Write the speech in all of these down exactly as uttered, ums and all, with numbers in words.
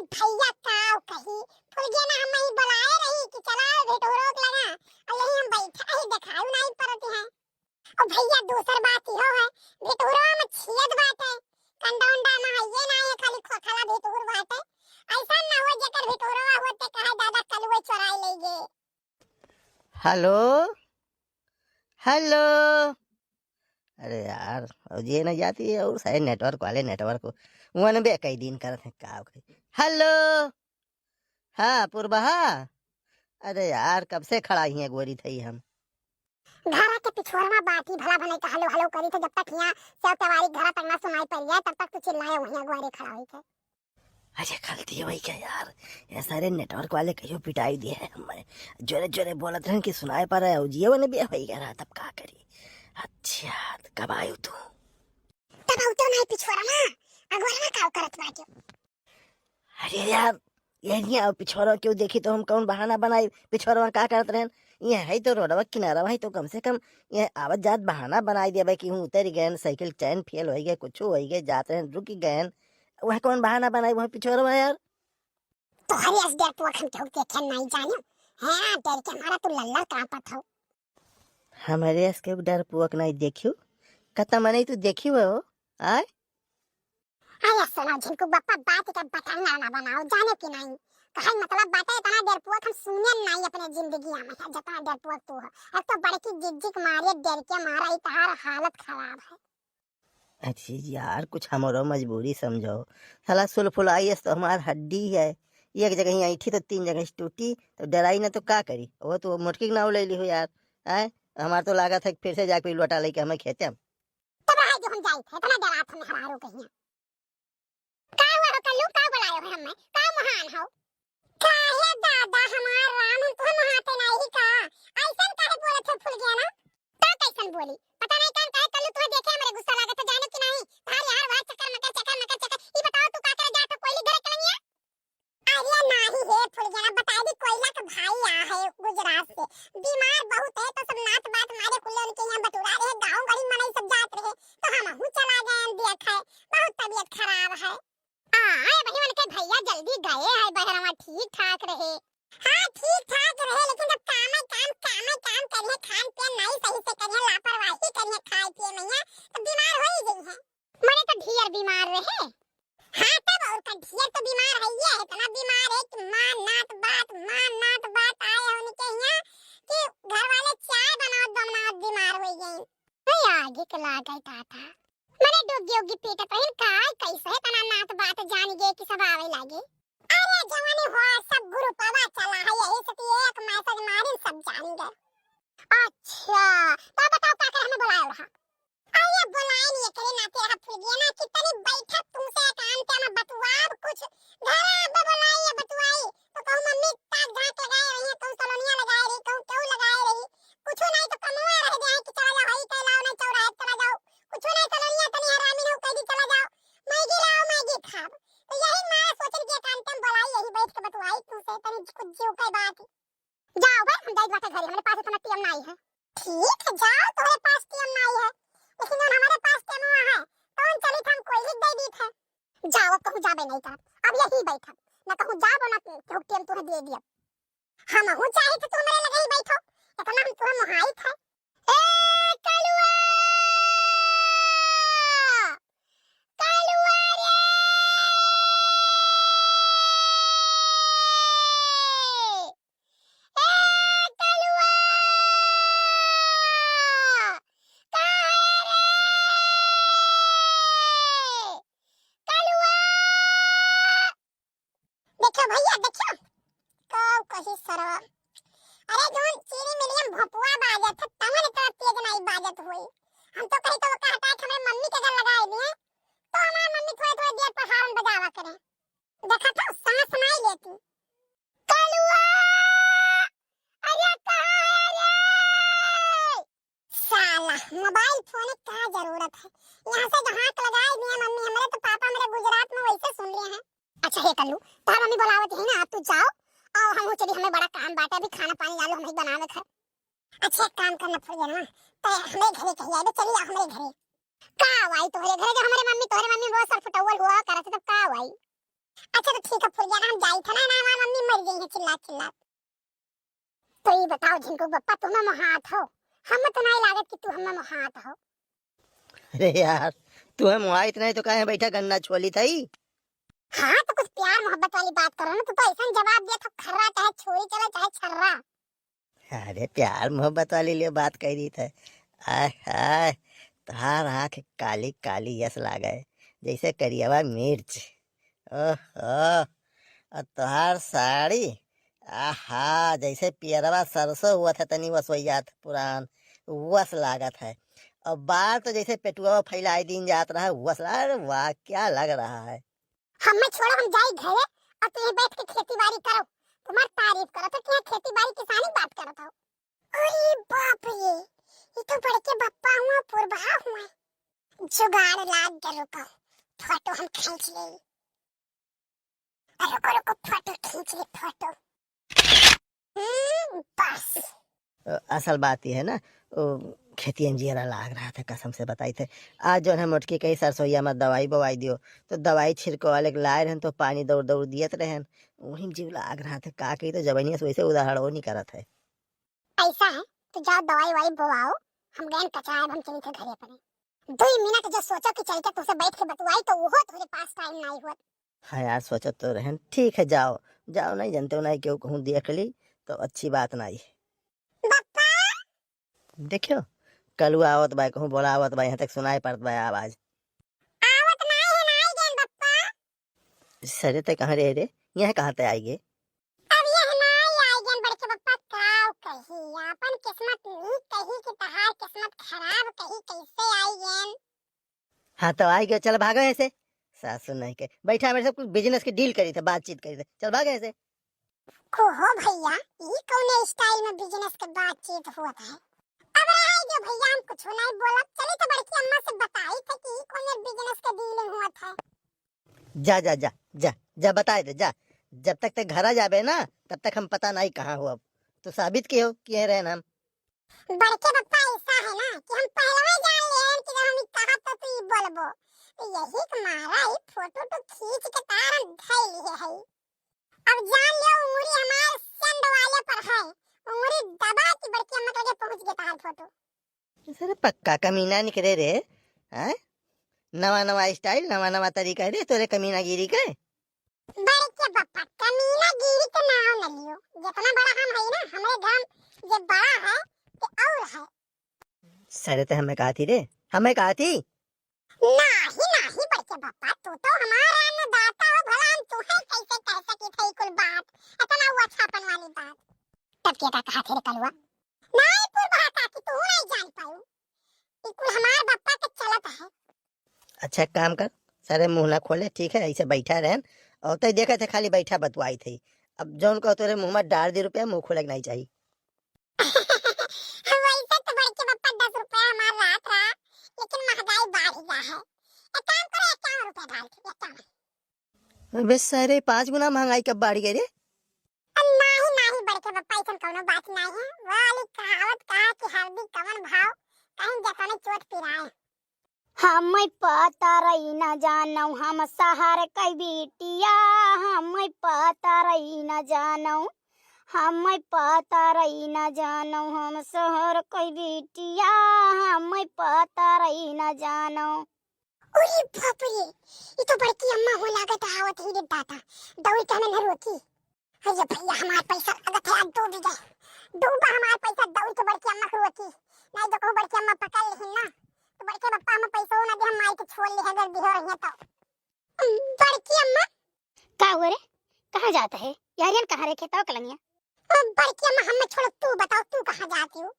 भइया काव कही, फुलगेना हम ही बोलाए रही कि चला भेटोरो के लगा, अउर यही हम बैठा ही देखाई नाहीं परत हैं। अउर भइया दूसर बात इहो है, भेटोरो में छियत बाटे, कंडा उंडा में हइये नाहीं है, खाली खोखला भेटोर बाटे। अइसन न हो जेकर भेटोरो होते कहे दादा कलुए चोराई ले गे। हेलो, हेलो। अरे यार, अउर जे न जाती है, अउर सारे network वाले network वन बे कई दिन करत हैं, का करी। हेलो, हाँ, पुरबहा। अरे यार, कब से खड़ा ही है गोरी थई हम। घरा के पिछोरवा बाटी भला भले का हेलो हेलो करी थे, जब तक हियाँ सेव तेवारी घरा तक ना सुनाई पड़ जाए, तब तक तू चिल्लाए वहीं अगुआरे खड़ा होई थे। अरे गलती होई क्या यार, ये सारे network वाले कहियो पिटाई दिए हैं हमें। जोरे जोरे बोलत रहन कि सुनाए पर है, जियो ने बे होई गया रहा, तब का करी। अच्छा, तो कब आयु तू? तब आउतो नहीं पिछोरवा, अगोरवा का करत बाटियो। अरे यार, ये नहीं आओ पिछोरवा, क्यों देखी तो हम कौन बहाना बनाई, पिछोरवा का करत रहन? ये है तो रोडवा किनारा, वही तो कम से कम ये आवत जात बहाना बनाई देबे कि हूँ उतर गए, साइकिल चैन फेल होई गए, कुछ होई गए, जात रहन रुक गए, वह कौन बहाना बनाई वह पिछोरवा यार? तोहरे अस डरपोक हम केहू देखे नहीं जाने। हैं, डर के हमारा तू लल्लर कांपत हो। हमरे अस के डरपोक नहीं देखियो, कता मने तू देखियो हो, आय? अरे सुनो झिनकू बप्पा, बात का बटंगा ना बनाओ, जाने कि नहीं? कहे मतलब बाटे इतना डरपोक हम सुने नहीं अपने जिंदगी में, जितना डरपोक तू हो। अब तो बड़की जिज्जी के मारे डर के मारा ही तहार हालत खराब है। अरे यार, कुछ हमरो मजबूरी समझो। साला सुलफुलाई अस तो हमार हड्डी है, एक जगह ही ऐंठी तो तीन जगह से टूटी, तो डराई ना तो का करी? वो तो मोटकी के नाव ले ली हो यार। आय, हमार तो लागत है कि फिर से जाके लोटा लेके हमें खेते हम। तब रहे जो हम जाई थे, इतना डरात हमें हरारो कहिया। का हुआ हो कल्लू, का बुलायो है हमें, का महान हो? काहे दादा हमार राम, हम तुहे मोहाते नाही का? अइसन काहे बोलत हो फुलगेना? का कैसन बोली? पता नहीं कौन काहे कल्लू तुहे देखे हमरे गुस्सा लागत है, जाने कि नहीं? तार यार वार चक्कर मकर, चक्कर मकर, चक्कर। ई बताओ तू का करे जात हो कोयली घरे कलंगिया? अरे नाही हे फुलगेना, बताई दी कोयला के भाई आ है गुजरात से। बीमार बहुत है तो सब नात बात मारे खुले उनके यहाँ बटुरा रहे, गाँव गली मनई सब जात रहे तो हमहू चला गए देखे। बहुत तबीयत खराब है। आ, ए बहिवन के भैया जल्दी गए है बहरवा, ठीक ठाक रहे। हाँ, ठीक ठाक रहे, लेकिन जब कामे काम, कामे काम करिए, खान पियन नहीं सही से करिए, लापरवाही करिए खाए पिए में, तो बीमार हो ही गई है। मने तो ढेर बीमार रहे। हाँ, तब और का, ढेर तो बीमार है, ये इतना बीमार है कि माँ नात बात, माँ नात बात आए हैं उनके यहाँ कि घर वाले चाय बनावत बनावत बीमार हो गए। नहीं आगे के लागे दादा। मने डोगी ओगी पीटत रहिन का, कैसे तना नात बात जान गए कि सब आवे लागे। अरे जवानी हो, सब ग्रुपवा चला है, यही से तो एक मैसेज मारिन सब जान गए। अच्छा, तो बताओ का करे हमें बुलाया रहा? अरे बुलाए नहीं करे नाते रहा फुलगेना कि तनी बैठक तुमसे एकांत में बतुआब कुछ। घर आबे बुलाई या बतुआई तो कहूँ मम्मी ताक झांक लगाए रही है, कहूँ सलोनिया लगाए रही, कहूँ केहू लगाए रही। कुछ नहीं तो कमवा रह जाए कि चला जाओ, हई कह लाओ, नहीं चौराहे चला जाओ। कुछ नहीं सलोनिया तनी हरामी हो कह दी चला जाओ, मैगी लाओ, मैगी खाब। तो यही माँ सोचन के एकांत में बुलाई, यही बैठ के बतुआई तुमसे तनी कुछ जीव के बात। जाओ बे, हम जाइत बाटे घरे, हमरे पास इतना टीएम नाई है। ठीक है, जाओ, तोहरे पास टीएम नाई है, लेकिन जौन हमरे पास टीएम है, तौन चलित हम कोई लिख दे दीत है। जाओ, अब कहूँ जाबे नहीं करब, अब यही बैठब, न कहूँ जाबो, न केहू टीएम तुहे दे दियब। हमहू चाही तो तू हमरे लगे ही बैठो, इतना हम तुहे मोहाइत है। ए कलुआ, कलुआ रे! ए कलुआ! कहाँ है रे? कलुआ! देखो भैया, देखो, काव कही सरवा। अरे, जौन चीनी मिलियन भोपुआ बाजत है, तवन इतना तेज नहीं बाजत होई। हम तो कही तो ओका हटा के हमरे मम्मी के अगर लगाए दिए, तो हमार मम्मी थोड़े थोड़े देर पर हारन बजावा करे। देखा था, सांस नहीं लेती। कलुआ! अरे, कहाँ है रे? साला, मोबाइल फोन का जरूरत है? यहाँ से जहाँ के लगाए दिए मम्मी, हमरे तो पापा हमरे गुजरात में वैसे सुन लिए हैं। अच्छा हे कल्लू, तार मम्मी बुलावत है ना, अब तू जाओ और हम चली, हमें बड़ा काम बाटे, अभी खाना पानी लालो, हम ही बनावे घर। अच्छा एक काम करना फुलगेना, तो हमरे घरे कहीं आए, चली आओ हमरे घरे। का आई तोहरे घरे, जो हमरे मम्मी, तोहरे मम्मी बहुत सर फुटौल हुआ करत है, तब का आई? अच्छा तो ठीक है फुलिया, हम जाई था ना, ना हमार मम्मी मर गई है चिल्ला चिल्ला। तो ई बताओ झिनकू बप्पा, तुम्हें मोहात हो? हमें तो नहीं लागत कि तू हमें मोहात हो। अरे यार, तुम्हें मोहाइत नहीं तो काहे बैठा गन्ना छोली थई? हाँ तो कुछ प्यार मोहब्बत वाली बात करो ना, तू तो ऐसा जवाब दिया था खर्रा चाहे छोरी चला चाहे छर्रा। अरे प्यार मोहब्बत वाली लिए बात कह रही थे। आय हाय, तोहार आँख काली काली यस लागे, जैसे करियवा मिर्च। ओहो, और तोहार साड़ी, आहा, जैसे पियरवा सरसों हुआ था तनी वसवैया था पुरान, वस लागत है। और बाल तो जैसे पेटुआ फैलाई दिन जात रहा, वस ला-, अरे वाह, क्या लग रहा है। हमें छोड़ो, हम जाई घरे और तू यहीं बैठ के खेती बाड़ी करो। तुम्हार तारीफ करो तो क्या खेती बाड़ी किसानी बात करत हो? अरे बाप रे, ये तो बड़के बप्पा हुआ, पुरबहा हुआ। जुगाड़ लाग गए, रुको, फोटो हम खींच ले। रुको, रुको, फोटो खींच ले, फोटो। हम्म, बस। अ, असल बात ये है ना, ओ, खेतियन जियरा लाग रहा था, कसम से बताई थे। आज जौन है मोटकी कही सरसोईया में दवाई बवाई दियो, तो दवाई छिड़को वाले के लाए रहन, तो पानी दौड़ दौड़ दियत रहन, वहीं जीव लाग रहा था। का कही, तो जबनिया से वैसे उदाहरण वो नहीं करत है। ऐसा है, तो जाओ दवाई वाई बोआओ, हम गए कचराए, हम चली थे घरे अपने। दो मिनट जो सोचो कि चल के तुझसे बैठ के बतुआई, तो वो थोड़े पास टाइम नहीं हुआ। हाँ यार, सोचत तो रहन। ठीक है, जाओ, जाओ, नहीं जानते हो, नहीं केहू कहूँ देख ली तो अच्छी बात नहीं। बप्पा! देखियो, कलुआ आवत बा, कहूँ बोलावत बा, यहाँ तक सुनाई पड़त बा आवाज। आवत नहीं है, नहीं गए बप्पा। सरे ते कहाँ रहे रे? यहाँ कहाँ ते आई गे? अब यह नहीं आई गए बड़के बप्पा, काव कही, आपन किस्मत नीक कही कि तहार किस्मत खराब कही, कैसे आई गए? हाँ, तो आई गयो, चल भागो यहाँ से। सासू नहीं के बैठा, मेरे से कुछ बिजनेस के डील करी थे, बातचीत करी थे, चल भाग यहाँ से। को हो भैया, ई कौने स्टाइल में बिजनेस के बातचीत हुआ था? अब रहे जो भैया, हम कुछ नहीं बोलब, चली तो बड़की अम्मा से बताई थे कि ई कौने बिजनेस के डीलिंग हुआ था। जा, जा, जा, जा, जा, बताए दे, जा। जब तक ते घरा जाबे ना, तब तक हम पता नहीं कहाँ हो। अब तू साबित कियो कि ये रहन हम। बड़के बप्पा, ऐसा है ना कि हम पहलवे जान लेन कि जब हम ई कहब तो तू ई बोलबो। तो यही के मारा ई फोटो तो खींच के तार हम धइ लिए है। अब जान लियो, उंगली हमार सेंड वाले पर है, उंगली दबा के बड़की अम्मा के लगे पहुंच गया तार फोटो। सारे पक्का कमीना निकरे रे, हैं? नवा नवा स्टाइल, नवा नवा तरीका रे तोरे कमीनागिरी के। बड़के बप्पा, कमीनागिरी के नाव न लियो। जितना बड़ा हम हई ना, हमरे घर जे बड़ा है, ते और है। सरे ते हमें कहा थी रे, हमें कहा थी। नाही, नाही बड़के बप्पा, तू तो हमार अन्नदाता हो, भला हम तुहे कैसे कह सकी थे कुल बात, इतना वो अच्छापन वाली बात। तब के का कहा थे रे कलुआ? नाही पुरबहा काकी, तू नहीं जान पाऊ। ई कुल हमार बप्पा के चलत है। अच्छा, एक काम कर, सारे मुंह ना खोले, ठीक है, ऐसे बैठा रहन। और तय देखे थे, खाली बैठा बतवाई थे। अब जौन कहो तोरे मुंह में डाल दी रुपया, मुंह खोले के नहीं चाहिए। वैसे तो बड़के बप्पा दस रुपया हमार रात रहा, लेकिन महंगाई बढ़ गया है। एक काम करो, इक्यावन रुपया डाल दे, इक्यावन। अबे सारे, पाँच गुना महंगाई कब बढ़ गई रे? अ, नाही, नाही बड़के बप्पा, ऐसन कौनो बात नाही है। वो वाली कहावत कहा कि हरदी कवन भाव, कहीं जतने चोट पिराए। हमें पता रही न जानौ हम शहर कै बिटिया, हमें पता रही न जानौ, हमें पता रही न जानौ हम शहर कै बिटिया, हमें पता रही न जानौ। अरे बाप रे, ई तो बड़की अम्मा हो लागत आवत ही रे दादा, दौड़ के हमें न रोकी। अरे भैया, हमार पैसा लागत है आज डूब जाए, डूबा हमार पैसा, दौड़ के बड़की अम्मा के रोकी, नहीं तो कहूँ बड़की अम्मा पकड़ लेही ना, तो बड़के बप्पा हमें पैसा ना दे, हम माई के छोड़ ले अगर दिहो रही तो। बड़की अम्मा। का हुआ रे, कहाँ जात है यारियन, कहाँ रे खेतवा कलंगिया? ओ बड़की अम्मा, हमें छोड़ो, तू बताओ, तू कहाँ जाती हो?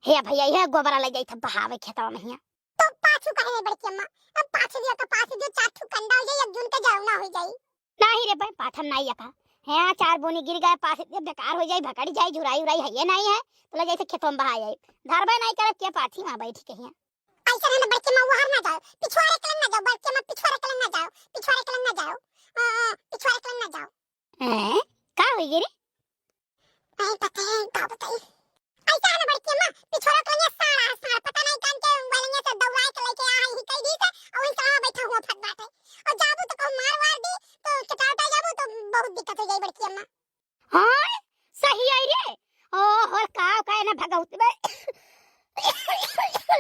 हे भैया, यह गोबरा ले जाई था बहावे खेतवा में हिया। तो पाछू कहे रे बड़की अम्मा, अब पाछू दियो तो पाछू दियो, चार ठू कंडा हो जाई, एक जून के जौना हो जाई। नाही रे भाई, पाथन नाही यका। हाँ, चार बोनी गिर गए, पाछू दियो बेकार हो जाई, भकड़ी जाई, झुराई उराई है ये नाही है, तो ले जैसे खेतवा में बहा जाई। धरबे नाही करब के पाथी वहाँ बैठी के हिया। ऐसे रहने बड़की अम्मा वहर ना जाओ, पिछुआरे कलन ना जाओ, बड़की अम्मा पिछुआरे कलन ना जाओ, पिछुआरे कलन ना जाओ, अ, अ, पिछुआरे कलन ना जाओ। हैं? का होई गे रे? नहीं पता है, का बताई? ऐसा है ना बड़की अम्मा, पिछोरा के लगे साड़ा है, साड़ा, पता नहीं कौन के वही लगे से दौड़ाए के लेके आ है, ही कह दी से, और वही साड़ा बैठा हुआ फट बाटे। और जाबू तो कहूँ मार वार दी, तो चटावटा जाबू तो बहुत दिक्कत हो जाई बड़की अम्मा। हाँ, सही आई रे। ओ, और का, का है ना भगवत में।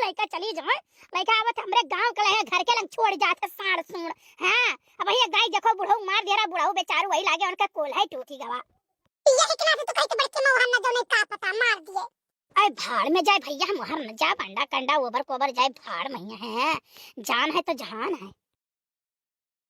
लइका चली जाए, लइका आवत हमरे गाँव के लगे घर के लग छोड़ जात है साड़ सूड़। हाँ, अब ये गाय देखो बुढ़ऊ मार दे रहा, बुढ़ऊ बेचारू वही लागे उनका कोल है टूटी गवा। यही के नाते तो कहते बड़की अम्मा वहाँ ना जाने का पता मार दिए। अरे भाड़ में जाए भैया, हम वहाँ न जा, बंडा कंडा ओबर कोबर जाए भाड़ में है, जान है तो जहान है।